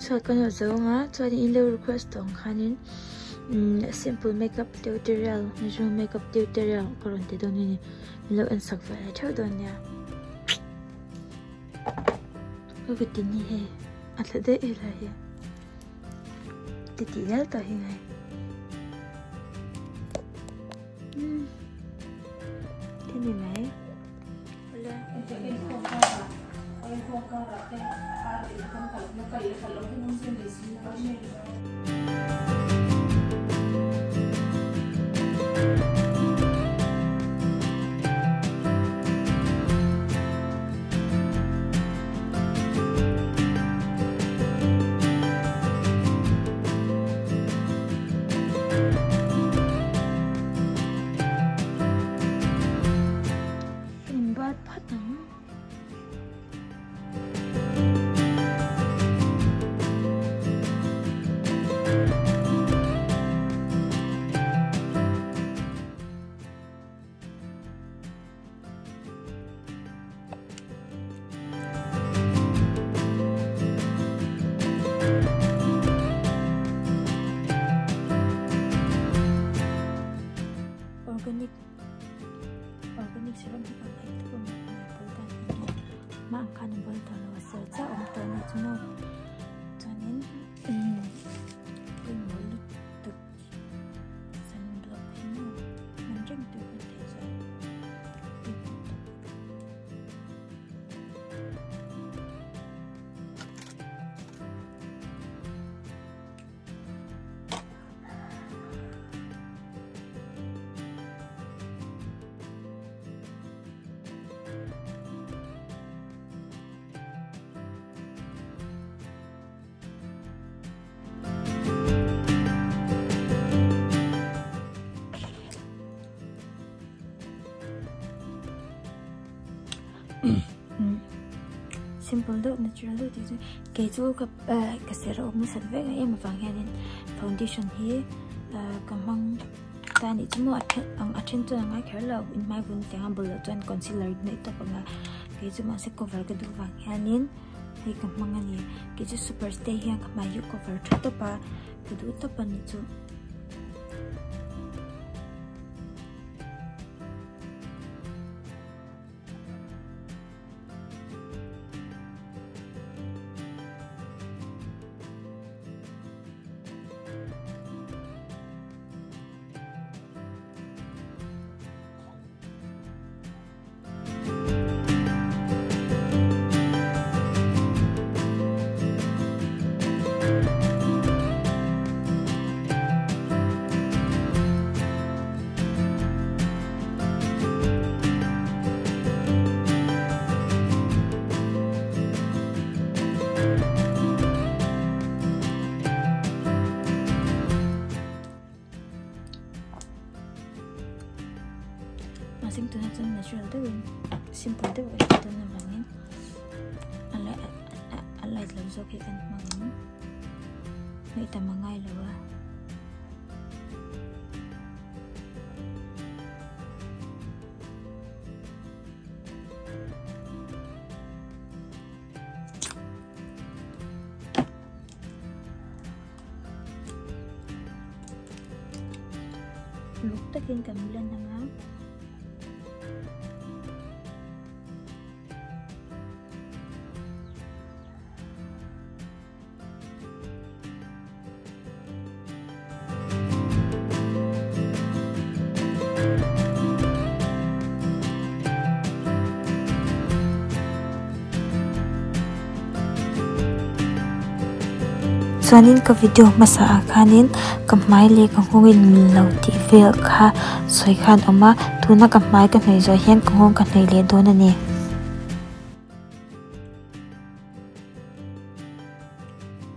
Chhuat ka nawh zo anga chuanin in lo request tawh ang khanin simple makeup tutorial natural makeup tutorial ka rawn ti dawn a ni min lo en sak ve leh theuh dawn nia ka kut tin hi hei a thla daih helai hi ti tih zel tawh hi ngai. Ni mai. Ka inbuat phawt ang. Organic organic serum hi ka ngaih tawp a mah hmai pawl dan hi nge mah ang khan a bawl tawh lo a ser chiah awm tawh a ni chu maw chuanin umm pawimawh lutuk sunblock hi maw hman reng tur kan theih chuan pawimawh tawp. Simple deuh natural deuh tih chu kei chu ka ka ser a awm nasat vek em avang hianin foundation hi ka hmang ta anih chu maw a then ang a then chuan a ngai kher lo in hmai vun tiang a bul loh chuan concealer hnaih tawp ang a kei chu mahse cover ka duh vang hianin hei ka hmang a ni kei chu super stay hian ka hmai hi cover tha tawp a ka duh tawp a ni chu. Mahse tunah chuan natural deuhin simple deuh a ni dawn avangin a light lo zawk hi kan hmang ang hnaih tam a ngai lo a. Uluk takin kan blend ang a. Chuanin ka video hmasa ah khanin ka hmai leh ka nghawng in mil lo tih vel kha sawi khan a awm a tuna ka hmai ka hnawih zawh hian ka nghawng ka hnawih leh dawn a ni.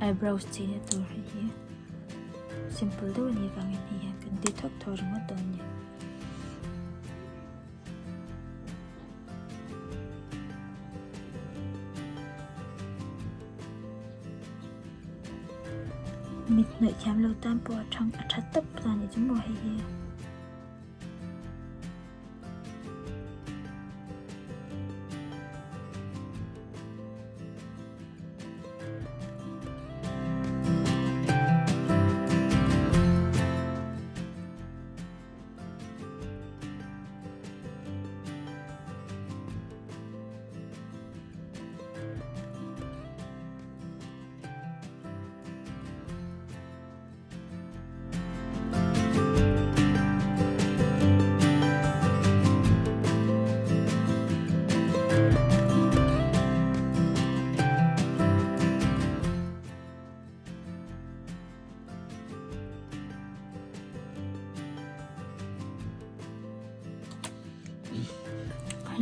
Eyebrows chei na tur hei hi simple deuh a nih avangin hei hian kan ti thawk thawk ringawt dawn a ni. Mit hnawih thiam lo tan pawh a thang a tha tawp ta a nih chu maw hei hi.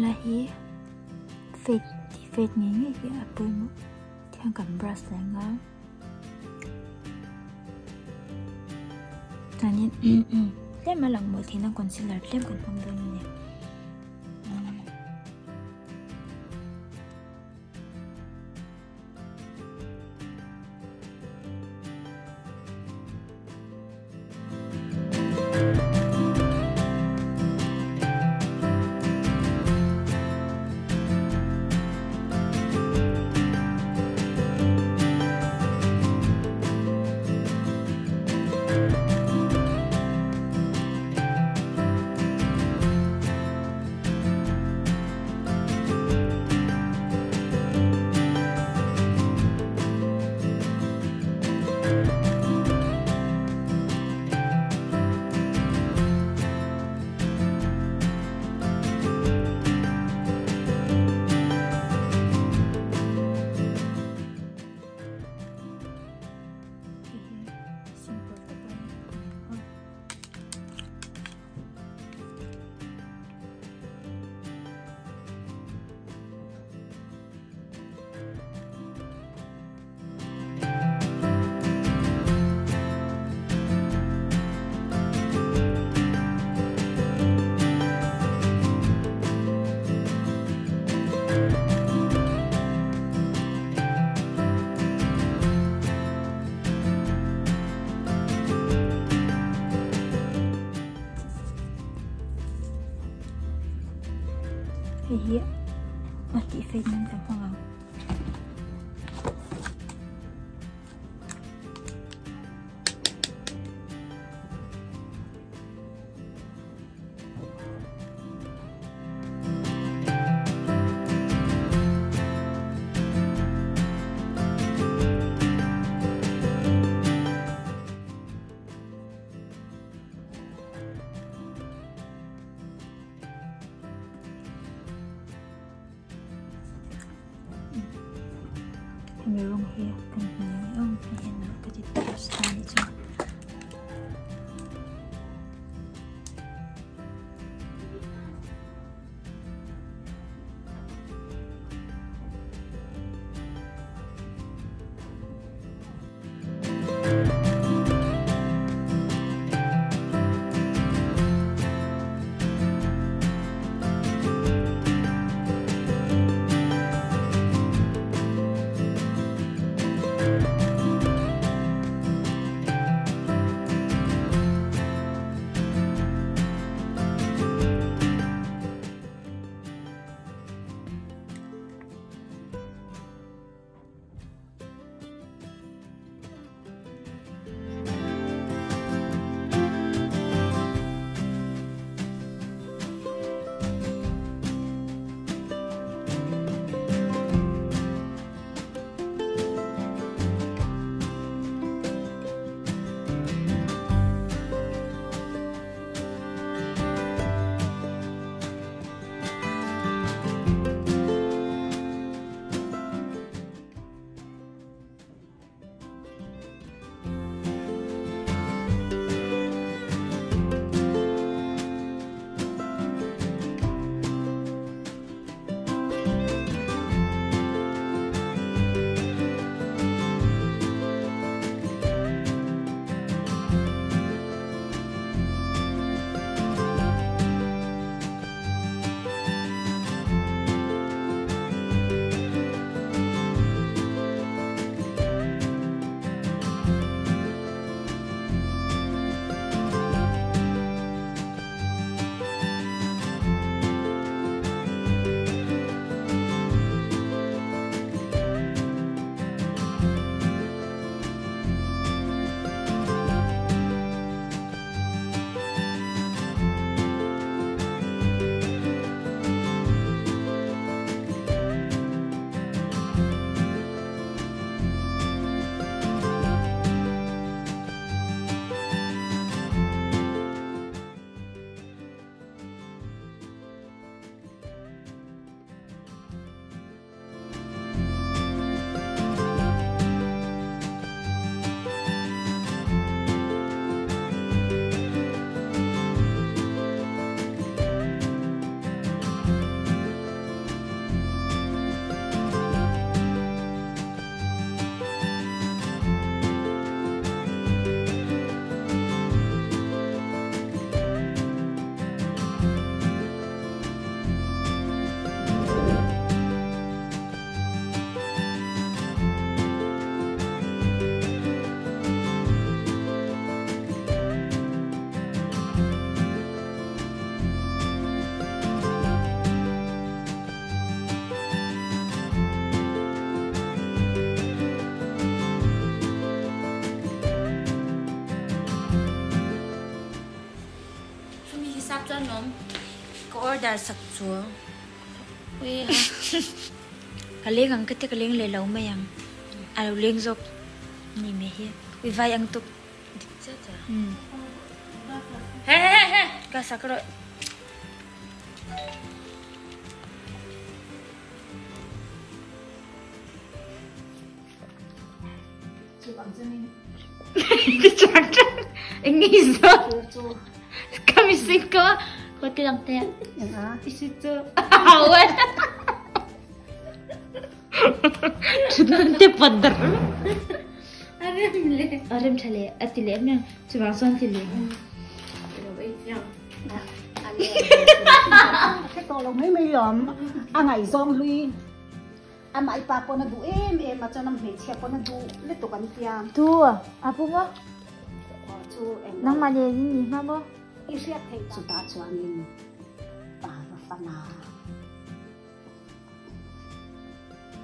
lai hi fade tih fade ngei ngei hi a pawimawh tihian kan brush leh ang a chuanin tlem a lang mawlh theihna concealer tlem kan hmang dawn a ni. Hei hi simple tak a ni a. Hei hi a tih fate nan ka hmang ang. Hemi rawng hi kan hmu ang ang hei hian nalh ka ti tawp ta a nih chuan. Order sak chu ui ha ka leng ang ka ti ka leng leh lo mai ang a lo leng zawk ni mai hi ui vai ang tuk dik chiah chiah umm he he he ka sak rawh. A ngaihzawng hlui. Amah i pa pawn a duh em em a, chuan a hmeichhia pawn a duh lutuk an tia. Tu a pu maw? Aw chu eng lo. Nangmah nen in ni hma maw? I hriat theih dan. Chutah chuanin pa va fan a,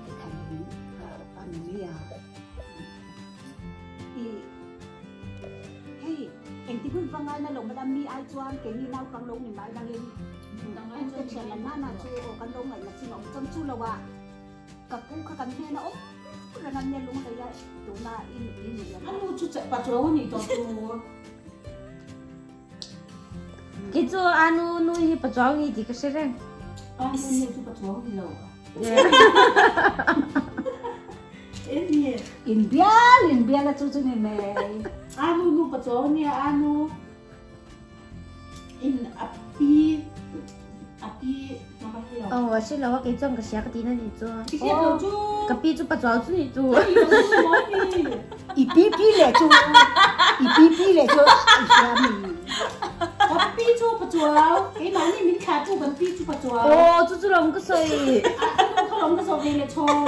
tikhanin a nui a. I hei engti hun va ngaina lo mala mi ai chuan keini naupang lo ni mai dangin Kan thian lam nana chu aw kan lo ngaihna chin a awm chuan chu lo ah ka pu kha kan hnen a awm reng a nia lunglei a tuna i nupui ni lian a. A nu chu pa chuau a nih tawh chu. Kei chu a nu nu hi pa chuau ni tih ka hre reng. A nu nu chu pa chuau ni lo. In bial in bial a chu chu ni mai. A nu nu pa chuau nia a nu. In a pi a pi hnam a hi lo. Aw a hre lo a kei chuan ka hria ka tihna nih chu. I hriat lo chu. Ka pi chu pachuau chu nih chu. Ka pi lo chu maw ni. I pi pi leh chu i pi pi leh chu i hria mi. Ka pi chu pachuau keimahni min thlah chu kan pi chu pachuau. Aw chu chu lawm ka sawi. A nu kha lawm ka zawh ve leh chhawng.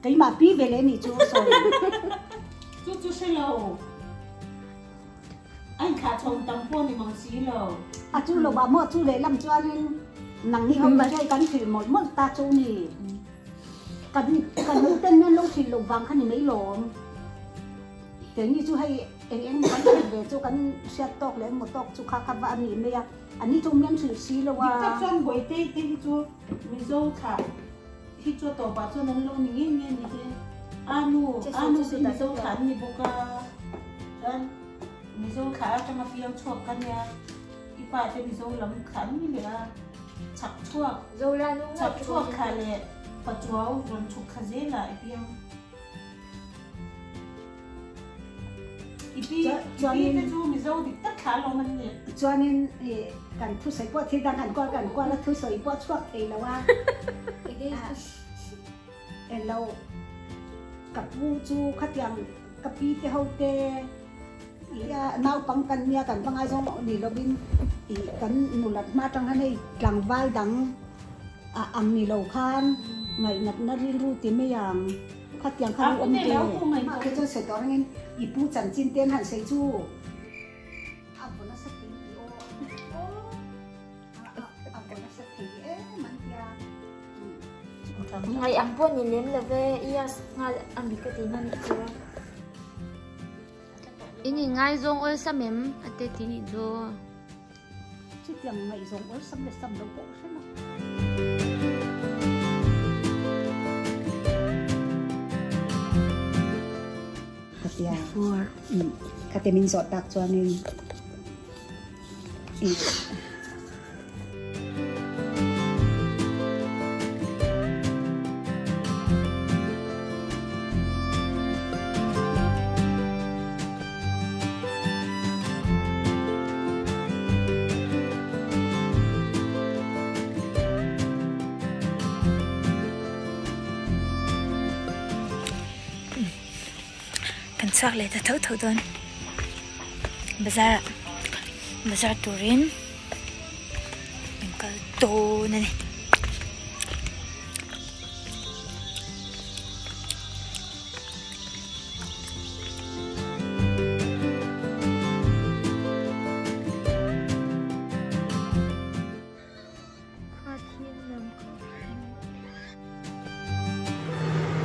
Keimah pi ve leh nih chu sawi. Chu chu hre lo. A inthlah chhawm tam pawh ni mang si lo. A chu lo ah maw chu lehlam chuanin nang ni ho chu kan hrilh mawlh mawlh ta chu ni. Kan kan u ten hian lo hrilh loh vang kha ni mai lawm. Keini chu hei eng eng maw kan hrilh ve chu kan hriat tawk leh emaw tawk chu kha kha va a ni mai a. A ni chu mian hrilh si lo a. Dik tak chuan Bawihte te hi chu Mizo thlah hi chu a tawpah chuan an lo ni ngei ngei a ni hi. A nu, a nu hi Mizo thlah an ni bawk a, chuan Mizo thlah atanga piang chhuak ka nia, i pa te Mizo lam thlah an ni leh a, chhak chhuak, chhak chhuak thlah leh pachuau rawn chhuk thla zelah i piang. I pi, i pi te chu Mizo dik tak thlah alawm an ni. Chuanin kan thusawi pawh thil dang han kual kan kual a, thusawi pawh chhuak thei lo a. Elo, ka pu chu khatiang ka pi te ho te naupang kan nia kan va ngaizawng ni lovin ih kan nulat hma atang khan hei tlangval dang a ang ni lo khan ngaihnatna rilru ti mai ang khatiang khan awm ve. Mah khi chuan sawi tawh rengin i pu chanchin te an han sawi chu a vaw nasa thei tih aw a vaw nasa thei em an tia. Ngai ang pawh ni lem lo ve, yes nghal a mi ka tihna nih chu a. In in ngaizawng awlsam em a te ti nih chu. Chutiang ngaihzawng awlsam leh sam lo pawh ka hre lo. Ka tia khate min zawh tak chuanin i. Kan chhuak leh ta tho tho dawn bazar ah bazar turin kan kal dawn a ni.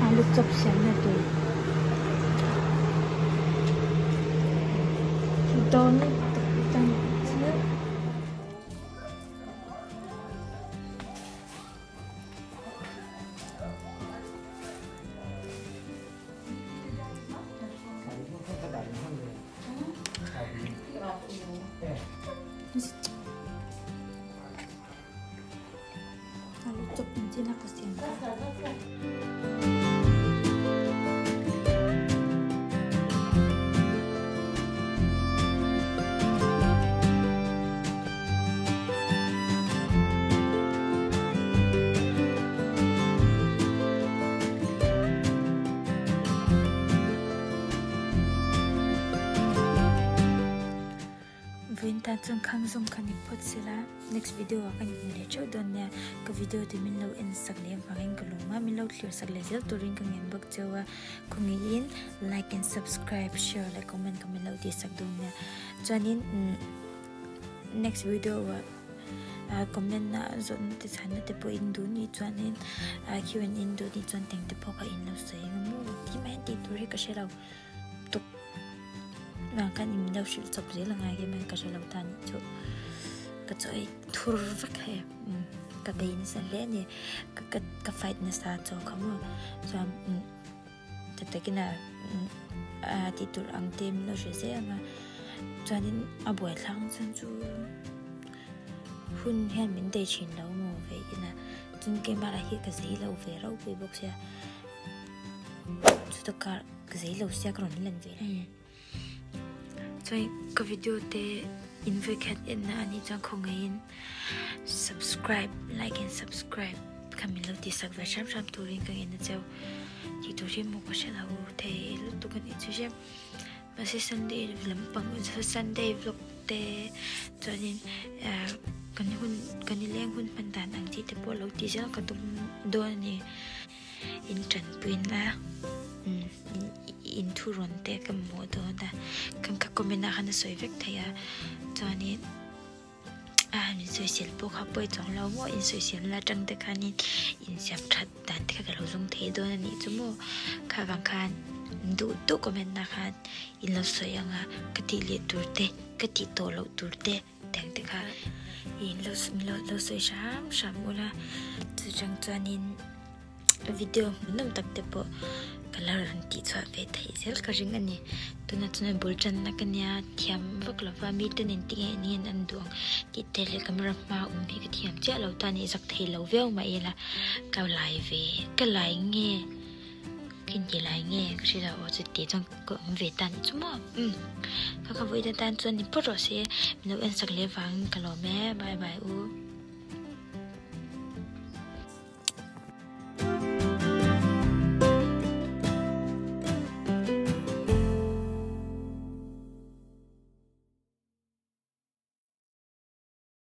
Alu chop siamna tur dawn tak tak chu. Nichina ka siam kha. Vawiin tan chuan khang zawng kha ni phawt sela next video ah ka inhmu leh theuh dawn nia ka video te min lo en sak leh avangin ka lawm a min lo thlir sak leh zel turin ka ngen bawk cheu a khawngaihin like and subscribe share leh comment kha min lo tih sak dawn nia chuanin umm next video ah ah comment ah zawhna te chhanna te pawh in duh nih chuanin ah Q and A in duh nih chuan teng te pawh kha in lo sawi ang maw ti mai tih tur hi ka hre lo. tuk vang khan in lo hrilh chawp zel a ngai em ka hre lo ta nih chu ka chaw ei thur vek hei umm ka bei nasa hle a ni ka ka ka fight nasa chaw kha maw chuan umm ta takin a umm a tih tur ang te min lo hrilh zel ang a chuanin a buaithlak ang chuan chu hun hian min dei thin lo maw ve ina chuan keimah lah hi ka zei lo ve rauh pui bawk sia. Chuta kar ka zei lo sia ka rawn lan ve reng. Chuan ka video te in vawi khat en na anih chuan khawngaihin subscribe like and subscribe kha min lo tih sak ve hram hram turin ka ngen a cheu. Tih tur hi maw ka hre lo thei lutuk anih chu hriat. Mahse Sunday lampang Sunday vlog te chuanin eh kan hun kan nileng hun hman dan ang chi te pawh lo tih zel ka tum dawn a ni. In tanpuina in thu rawn te ka mamawh dawn a kan ka comment ah khan a sawi vek thei a chuanin a han insawisel pawh kha pawi chuang lo maw insawisel na atang te khanin insiam that dan te kha ka lo zawng thei dawn a nih chu maw kha vang khan duh duh comment ah khan in lo sawi ang a ka tih leh tur te ka tih tawh loh tur te. Teng te kha in lo lo sawi hram hram ula chuchang chuanin video hmuhnawm tak te pawh ka la rawn tih chhuah ve theih zel ka ring a ni tunah chuan bul tanna ka nia thiam vak lova mi te nen tinge eng nge an duh ang tih te leh camera hma awm hi ka thiam chiah lo ta a ni zak thei lo viau mah ila ka lai ve ka lai nge. Khin ti lai nge ka hre lo aw chuti chuan ka awm ve ta nih chu maw umm ka kha vawiin atan chuan ni phawt rawh se min lo en sak leh vangin ka lawm e bye bye u.